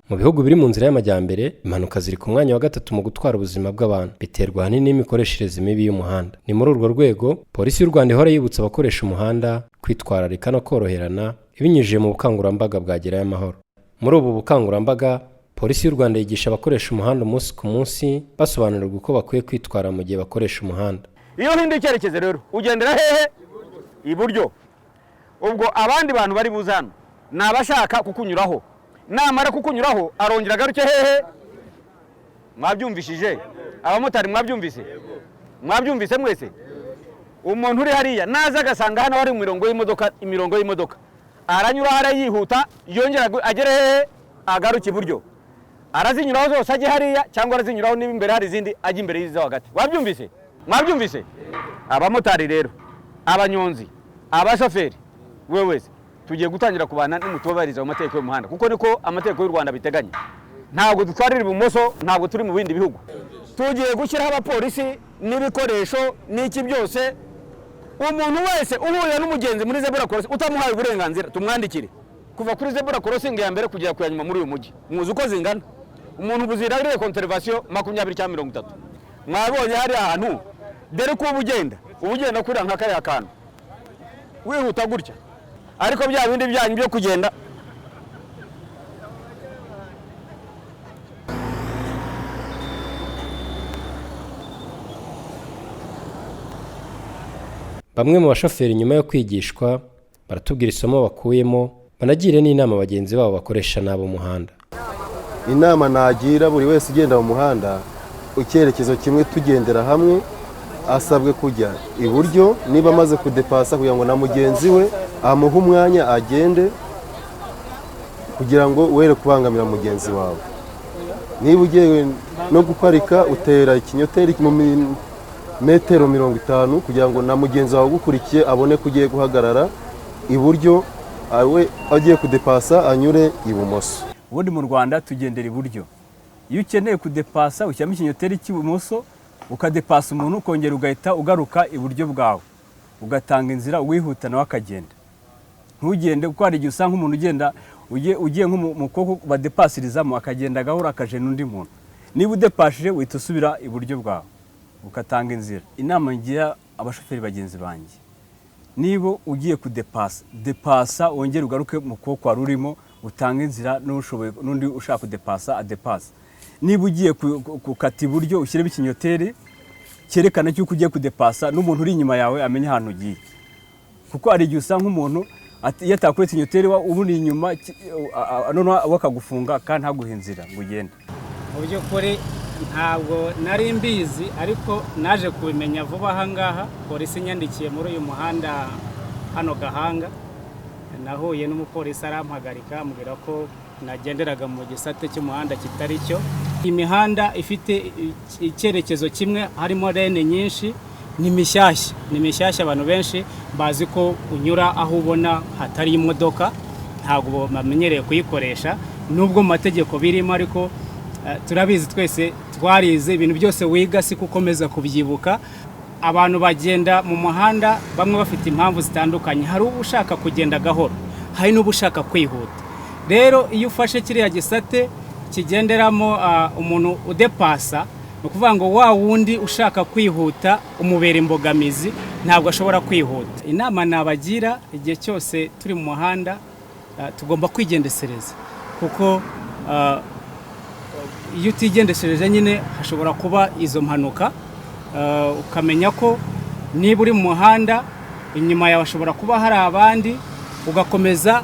Mu bihugu biri mu nzira y'amajyambere, impanuka ziri ku mwanya wa gatatu mu gutwara ubuzima bw'abantu, biterwa ahanini n'imikoreshereze mibi y'umuhanda. Ni muri urwo rwego Polisi y'u Rwanda ihora yibutsa abakoresha umuhanda kwitwararika no koroherana, ibinyujije mu bukangurambaga bwa Gerayo Amahoro. Muri ubu bukangurambaga, Polisi y'u Rwanda yigisha abakoresha umuhanda umunsi ku munsi, basobanurirwa uko bakwiye kwitwara mu gihe bakoresha umuhanda. Iyo uhinduye icyerekezo rero, ugendera hehe? Iburyo. Ubwo abandi bantu bari buze hano ni abashaka kukunyuraho. Namara kukunyuraho, arongera agaruke hehe? Mwabyumvishije, abamotari? Mwabyumvise? Mwabyumvise mwese? Umuntu uri hariya naza agasanga hano hari imirongo y'imodoka, imirongo y'imodoka, aranyura hariya yihuta, yongera agere hehe? Agaruke iburyo. Arazinyuraho zose ajye hariya, cyangwa arazinyuraho, niba imbere hari izindi, ajye imbere y'izo hagati? Wabyumvise? Mwabyumvise? Abamotari rero, abanyonzi, abashoferi, we wese, tugiye gutangira kubana nimutubahiriza mu mategeko y'umuhanda, kuko niko amategeko y'u Rwanda biteganya. Ntabwo dutwarira ibumoso, ntabwo turi mu bindi bihugu. Tugiye gushyiraho abapolisi n'ibikoresho n'iki byose. Umuntu wese uhuye n'umugenzi muri zebra crossing utamuhaye uburenganzira, tumwandikire. Kuva kuri zebra crossing ya mbere kugera ku ya nyuma muri uyu mujyi, muzi uko zingana? Umuntu buzira ariye contravention 20 cyangwa 30. Mwabonye hari ahantu, dore ko uba ugenda kuriya nka kariya kantu, wihuta gutya, ariko bya bindi byanyu byo kugenda. Bamwe mu bashoferi, nyuma yo kwigishwa, baratubwira isomo bakuyemo, banagire n'inama bagenzi babo bakoresha nabi umuhanda. Inama nagira buri wese ugenda mu muhanda, icyerekezo kimwe tugendera hamwe, asabwe kujya iburyo niba amaze kudepasa, kugira ngo na mugenzi we amuhe umwanya agende, kugira ngo were kubangamira mugenzi wawe. Niba ugiye no guparika, utera ikinyoteri mu metero 50, kugira ngo na mugenzi wawe ugukurikiye abone ko ugiye guhagarara iburyo, we agiye kudepasa anyure ibumoso. Ubundi mu Rwanda tugendera iburyo. Iyo ukeneye kudepasa, ushyiramo ikinyoteri cy'ibumoso, ukadepasa umuntu, ukongera ugahita ugaruka iburyo bwawe, ugatanga inzira, uwihuta nawe akagenda. Ntugende, kuko hari igihe usanga umuntu ugenda ugiye nko mu kuboko badepasirizamo, akagenda gahoro, akajena undi muntu. Niba udepashije, uhita usubira iburyo bwawe, ugatanga inzira. Inama ngira abashoferi bagenzi banjye: niba ugiye kudepasa, depasa, wongere ugaruke mu kuboko wari urimo, utange inzira n'ushoboye, n'undi ushaka kudepasa adepasa. Niba ugiye gukata iburyo, ushyiremo ikinyoteri cyerekana cy'uko ugiye kudepasa, n'umuntu uri inyuma yawe amenye ahantu ugiye, kuko hari igihe usanga umuntu iyo atakuretse ikinyoteri uba uri inyuma, noneho we akagufunga kandi ntaguhe inzira ngo ugende. Mu by'ukuri ntabwo nari mbizi, ariko naje kubimenya vuba aha ngaha polisi inyandikiye muri uyu muhanda hano Gahanga. Nahuye n'umupolisi arampagarika, ambwira ko nagenderaga mu gisate cy'umuhanda kitari cyo. Imihanda ifite icyerekezo kimwe, harimo lane nyinshi, ni mishyashya, ni mishyashya. Abantu benshi bazi ko unyura aho ubona hatari imodoka, ntabwo bamenyereye kuyikoresha, nubwo mu mategeko birimo. Ariko turabizi twese, twarize, ibintu byose wiga si ukomeza kubyibuka. Abantu bagenda mu muhanda, bamwe bafite impamvu zitandukanye. Hari uba ushaka kugenda gahoro, hari n'uba ushaka kwihuta. Rero iyo ufashe kiriya gisate kigenderamo umuntu udepasa, ni ukuvuga ngo wa wundi ushaka kwihuta umubera imbogamizi, ntabwo ashobora kwihuta. Inama nabagira, igihe cyose turi mu muhanda, tugomba kwigendesereza, kuko iyo utigendesereje nyine hashobora kuba izo mpanuka. Ukamenya ko niba uri mu muhanda, inyuma yawe hashobora kuba hari abandi, ugakomeza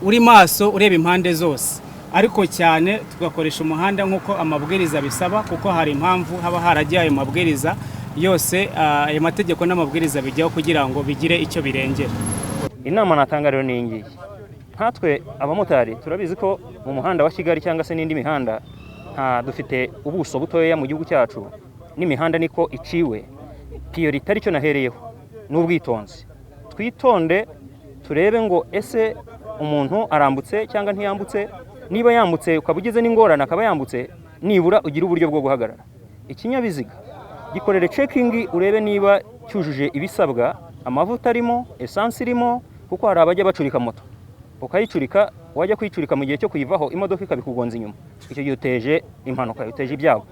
uri maso, ureba impande zose, ariko cyane tugakoresha umuhanda nk'uko amabwiriza bisaba, kuko hari impamvu haba haragiye ayo mabwiriza yose. Ayo mategeko n'amabwiriza bijyaho kugira ngo bigire icyo birengera. Inama natanga rero ni iyi ngiyi: nkatwe abamotari turabizi ko mu muhanda wa Kigali cyangwa se n'indi mihanda, nta dufite ubuso butoya mu gihugu cyacu, n'imihanda niko iciwe. Priorité, aricyo nahereyeho, ni ubwitonzi. Twitonde, turebe ngo ese umuntu arambutse cyangwa ntiyambutse. Niba yambutse, ukaba ugize n'ingorane akaba yambutse, nibura ugire uburyo bwo guhagarara. Ikinyabiziga gikorere checking, urebe niba cyujuje ibisabwa, amavuta arimo, essence irimo, kuko hari abajya bacurika moto. Ukayicurika, wajya kuyicurika mu gihe cyo kuyivaho imodoka ikabikugonza inyuma. Icyo gihe uteje impanuka, uteje ibyago.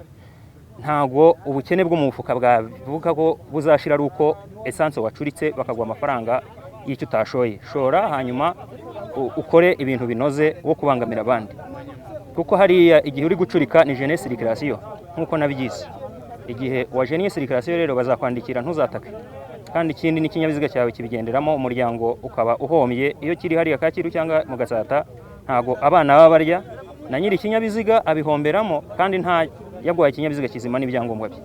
Ntabwo ubukene bwo mu mufuka bwavuga ko buzashira ari uko essence wacuritse bakaguha amafaranga y'icyo utashoye. Shora hanyuma ukore ibintu binoze wo kubangamira abandi, kuko hariya igihe uri gucurika ni gêner circulation nk'uko nabyize. Igihe wagénye circulation rero bazakwandikira, ntuzatake. Kandi ikindi n'ikinyabiziga cyawe kibigenderamo, umuryango ukaba uhombye. Iyo kiri hariya Kacyiru cyangwa mu Gatsata, ntabwo abana baba barya, na nyiri ikinyabiziga abihomberamo, kandi nta yaguhaye ikinyabiziga kizima n'ibyangombwa bye.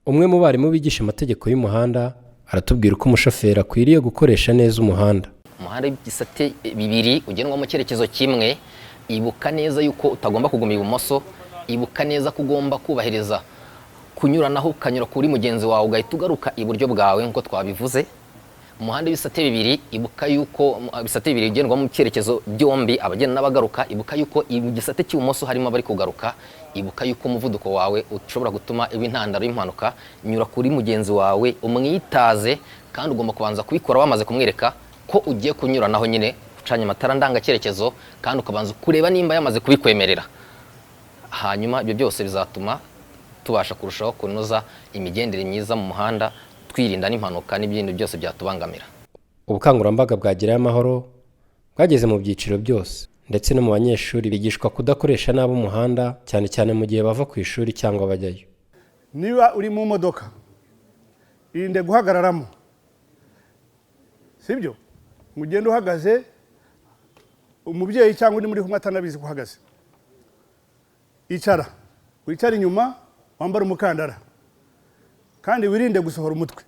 Umwe mu barimu bigisha amategeko y'umuhanda aratubwira uko umushoferi akwiriye gukoresha neza umuhanda. Umuhanda w'ibisate bibiri ugendwa mu cyerekezo kimwe, ibuka neza yuko utagomba kuguma ibumoso. Ibuka neza ko ugomba kubahiriza kunyuranaho, ukanyura kuri mugenzi wawe, ugahita ugaruka iburyo bwawe nk'uko twabivuze. Umuhanda w'ibisate bibiri, ibuka yuko ibisate bibiri bigendwa mu cyerekezo byombi, abagenda n'abagaruka. Ibuka yuko igisate cy'ibumoso harimo abari kugaruka. Ibuka yuko umuvuduko wawe ushobora gutuma iba intandaro y'impanuka. Nyura kuri mugenzi wawe umwitaze, kandi ugomba kubanza kubikora wamaze kumwereka ko ugiye kunyuranaho nyine, ucanye amatara ndangacyerekezo, kandi ukabanza kureba nimba yamaze kubikwemerera. Hanyuma ibyo byose bizatuma tubasha kurushaho kunoza imigendere myiza mu muhanda, twirinda n'impanuka n'ibindi byose byatubangamira. Ubukangurambaga bwa Gerayo Amahoro bwageze mu byiciro byose, ndetse no mu banyeshuri bigishwa kudakoresha nabi umuhanda, cyane cyane mu gihe bava ku ishuri cyangwa bajyayo. Niba uri mu modoka, irinde guhagararamo, sibyo? Ngo ugende uhagaze, umubyeyi cyangwa undi muri kumwe atanabizi ko uhagaze. Icara, wicare inyuma, wambare umukandara, kandi wirinde gusohora umutwe.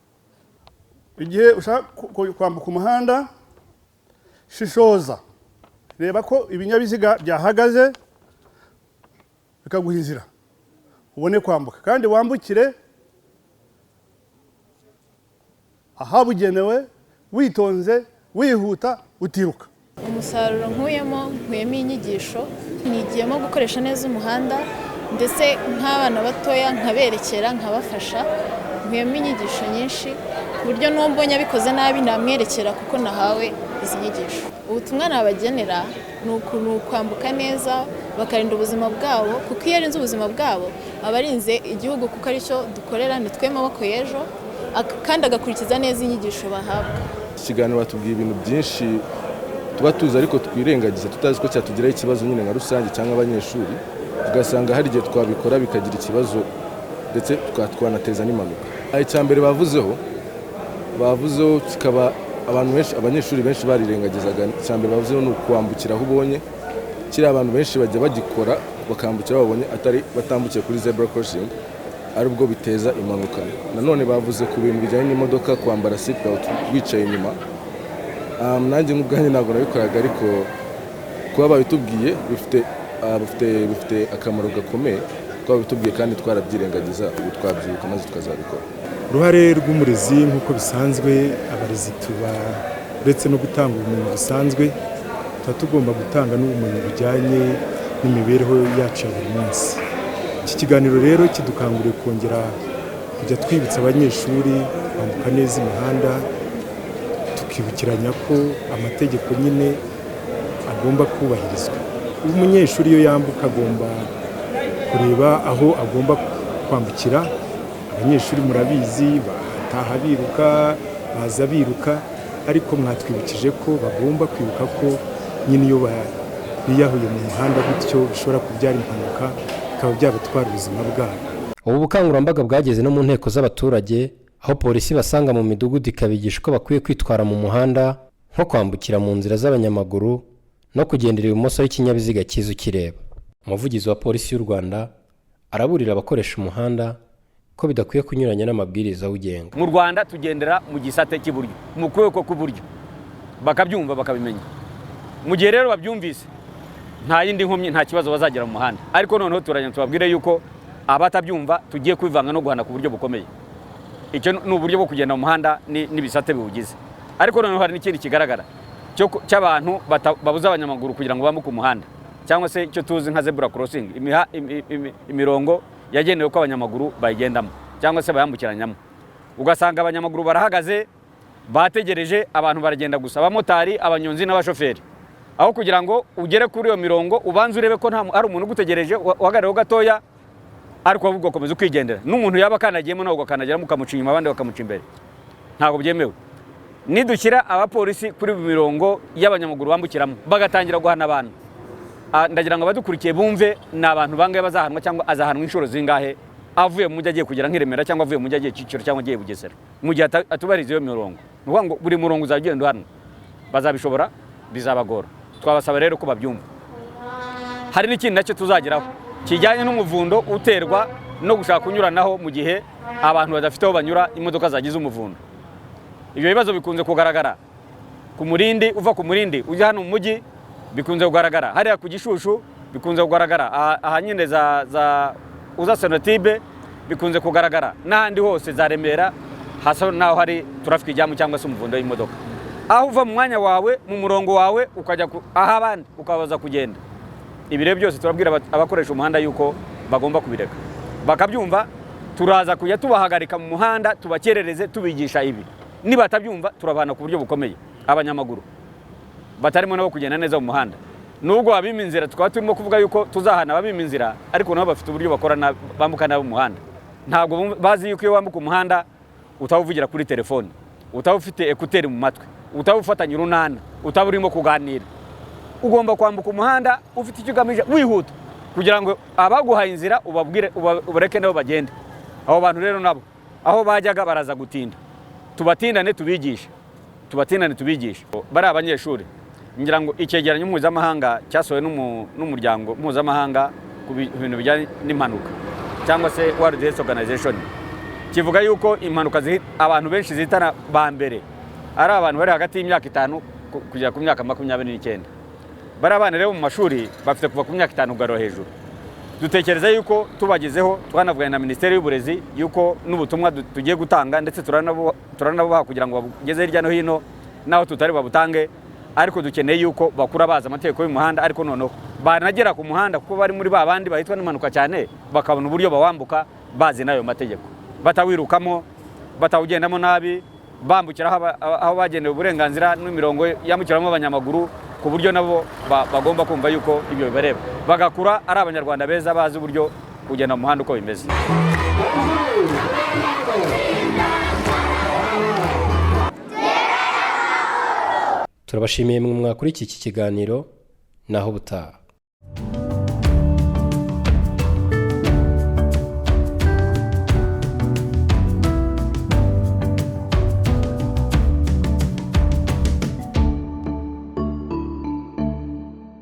Igihe ushaka kwambuka umuhanda, shishoza, reba ko ibinyabiziga byahagaze bikaguha inzira, ubone kwambuka. Kandi wambukire ahabugenewe, witonze, wihuta, utiruka. Umusaruro nkuyemo, nkuyemo inyigisho, nigiyemo gukoresha neza umuhanda, ndetse nk'abana batoya nkaberekera, nkabafasha. Nkuyemo inyigisho nyinshi ku buryo n'uwo mbonye abikoze nabi namwerekera, kuko nahawe izi nyigisho. Ubutumwa nabagenera ni ukuntu kwambuka neza, bakarinda ubuzima bwabo, kuko iyo arinze ubuzima bwabo aba arinze igihugu, kuko aricyo dukorera, ni twe maboko y'ejo, kandi agakurikiza neza inyigisho bahabwa. Iki kiganiro batubwiye ibintu byinshi tuba tuzi ariko twirengagiza, tutazi ko cyatugiraho ikibazo nyine nka rusange cyangwa abanyeshuri, tugasanga hari igihe twabikora bikagira ikibazo, ndetse tukaba twanateza n'impanuka. Icya mbere bavuzeho kikaba abantu benshi, abanyeshuri benshi barirengagizaga, icya mbere bavuzeho ni ukwambukira aho ubonye. Kiriya abantu benshi bajya bagikora, bakambukira aho babonye, atari batambukiye kuri zebra crossing, aribwo biteza impanuka. Nanone bavuze ku bintu bijyanye n'imodoka, kwambara seat belt wicaye inyuma. Nanjye nk'ubwanjye ntabwo nabikoraga, ariko kuba babitubwiye bifite akamaro gakomeye. Kuba babitubwiye kandi twarabyirengagiza, ubu twabyibuka maze tukazabikora. Uruhare rw'umurezi, nk'uko bisanzwe, abarezi tuba uretse no gutanga ubumenyi busanzwe, tuba tugomba gutanga n'ubumenyi bujyanye n'imibereho yacu ya buri munsi. Iki kiganiro rero kidukanguriye kongera kujya twibutsa abanyeshuri kwambuka neza imihanda, tukibukiranya ko amategeko nyine agomba kubahirizwa. Umunyeshuri iyo yambuka agomba kureba aho agomba kwambukira. Abanyeshuri murabizi, bataha biruka, baza biruka, ariko mwatwibukije ko bagomba kwibuka ko nyine iyo biyahuye mu muhanda gutyo bishobora kubyara impanuka, bikaba byabatwara ubuzima bwabo. Ubu bukangurambaga bwageze no mu nteko z'abaturage, aho polisi basanga mu midugudu ikabigisha uko bakwiye kwitwara mu muhanda, nko kwambukira mu nzira z'abanyamaguru no kugendera ibumoso y'ikinyabiziga cyiza ukireba. Umuvugizi wa Polisi y'u Rwanda araburira abakoresha umuhanda ko bidakwiye kunyuranya n'amabwiriza awugenga. Mu Rwanda tugendera mu gisate cy'iburyo, mu kuboko kw'iburyo, bakabyumva, bakabimenya. Mu gihe rero babyumvise, nta yindi nkomyi, nta kibazo bazagera mu muhanda. Ariko noneho turagenda tubabwire yuko abatabyumva tugiye kwivanga no guhana ku buryo bukomeye. Icyo ni uburyo bwo kugenda mu muhanda n'ibisate biwugize. Ariko noneho hari n'ikindi kigaragara cy'abantu babuza abanyamaguru kugira ngo bambuke umuhanda, cyangwa se icyo tuzi nka zebra crossing, imirongo yagenewe ko abanyamaguru bayigendamo cyangwa se bayambukiranyamo. Ugasanga abanyamaguru barahagaze bategereje, abantu baragenda gusa, abamotari, abanyonzi n'abashoferi. Aho kugira ngo ugere kuri iyo mirongo ubanze urebe ko nta hari umuntu ugutegereje, uhagarareho gatoya, ariko wowe ugakomeza ukigendera. N'umuntu yaba akandagiyemo nawe ugakandagira, mukamuca inyuma, abandi bakamuca imbere, ntabwo byemewe. Nidushyira abapolisi kuri mirongo y'abanyamaguru bambukiramo bagatangira guhana abantu, ndagira ngo abadukurikiye bumve ni abantu bangahe bazahanwa, cyangwa azahanwa inshuro zingahe avuye mu mujyi agiye kugera nk'i Remera, cyangwa avuye mu mujyi agiye Kicukiro, cyangwa agiye Bugesera, mu gihe atubahiriza iyo mirongo. Ni ukuvuga ngo buri murongo uzajya ugenda uhanwa. Bazabishobora? Bizabagora. Twabasaba rero ko babyumva. Hari n'ikindi nacyo tuzageraho kijyanye n'umuvundo uterwa no gushaka kunyuranaho mu gihe abantu badafite aho banyura, imodoka zagize umuvundo. Ibyo bibazo bikunze kugaragara ku Murindi, uva ku Murindi ujya hano mu mujyi, bikunze kugaragara hariya ku Gishushu, bikunze kugaragara aha nyine za uza Sonatube, bikunze kugaragara n'ahandi hose za Remera, hasa naho hari traffic jam cyangwa se umuvundo w'imodoka, aho uva mu mwanya wawe, mu murongo wawe, ukajya aho abandi ukabaza kugenda. Ibi rero byose turabwira abakoresha umuhanda yuko bagomba kubireka bakabyumva. Turaza kujya tubahagarika mu muhanda, tubakerereze, tubigisha ibi. Nibatabyumva turabahana ku buryo bukomeye. Abanyamaguru batarimo nabo kugenda neza mu muhanda, nubwo abima inzira tukaba turimo kuvuga yuko tuzahana ababima inzira, ariko nabo bafite uburyo bakora bambuka nabi umuhanda. Ntabwo bazi yuko iyo wambuka umuhanda utawuvugira kuri telefone, utaba ufite écouteurs mu matwi, utaba ufatanye urunana, utaba urimo kuganira. Ugomba kwambuka umuhanda ufite icyo ugamije, wihuta, kugira ngo abaguhaye inzira ubabwire, ubareke nabo bagende. Abo bantu rero nabo aho bajyaga baraza gutinda, tubatindane tubigishe, tubatindane tubigishe. Bari abanyeshuri, ngira ngo icyegeranyo mpuzamahanga cyasohowe n'umuryango mpuzamahanga ku bintu bijyanye n'impanuka, cyangwa se World Health Organization, kivuga yuko impanuka abantu benshi zihitana ba mbere ari abantu bari hagati y'imyaka 5 kugera ku myaka 29. Bari abana rero mu mashuri bafite kuva ku myaka 5 kugarura hejuru. Dutekereza yuko tubagezeho, twanavuganye na Minisiteri y'Uburezi yuko n'ubutumwa tugiye gutanga, ndetse turanabubaha kugira ngo babugeze hirya no hino naho tutari babutange, ariko dukeneye yuko bakura bazi amategeko y'umuhanda, ariko noneho banagera ku muhanda, kuko bari muri ba bandi bahitwa n'impanuka cyane, bakabona uburyo bawambuka bazi n'ayo mategeko, batawirukamo, batawugendamo nabi, bambukira aho bagenewe uburenganzira n'imirongo yambukiramo abanyamaguru, ku buryo nabo bagomba kumva yuko ibyo bibareba, bagakura ari abanyarwanda beza bazi uburyo kugenda mu muhanda uko bimeze. Turabashimiye mwe mwakurikiye iki kiganiro, naho ubutaha.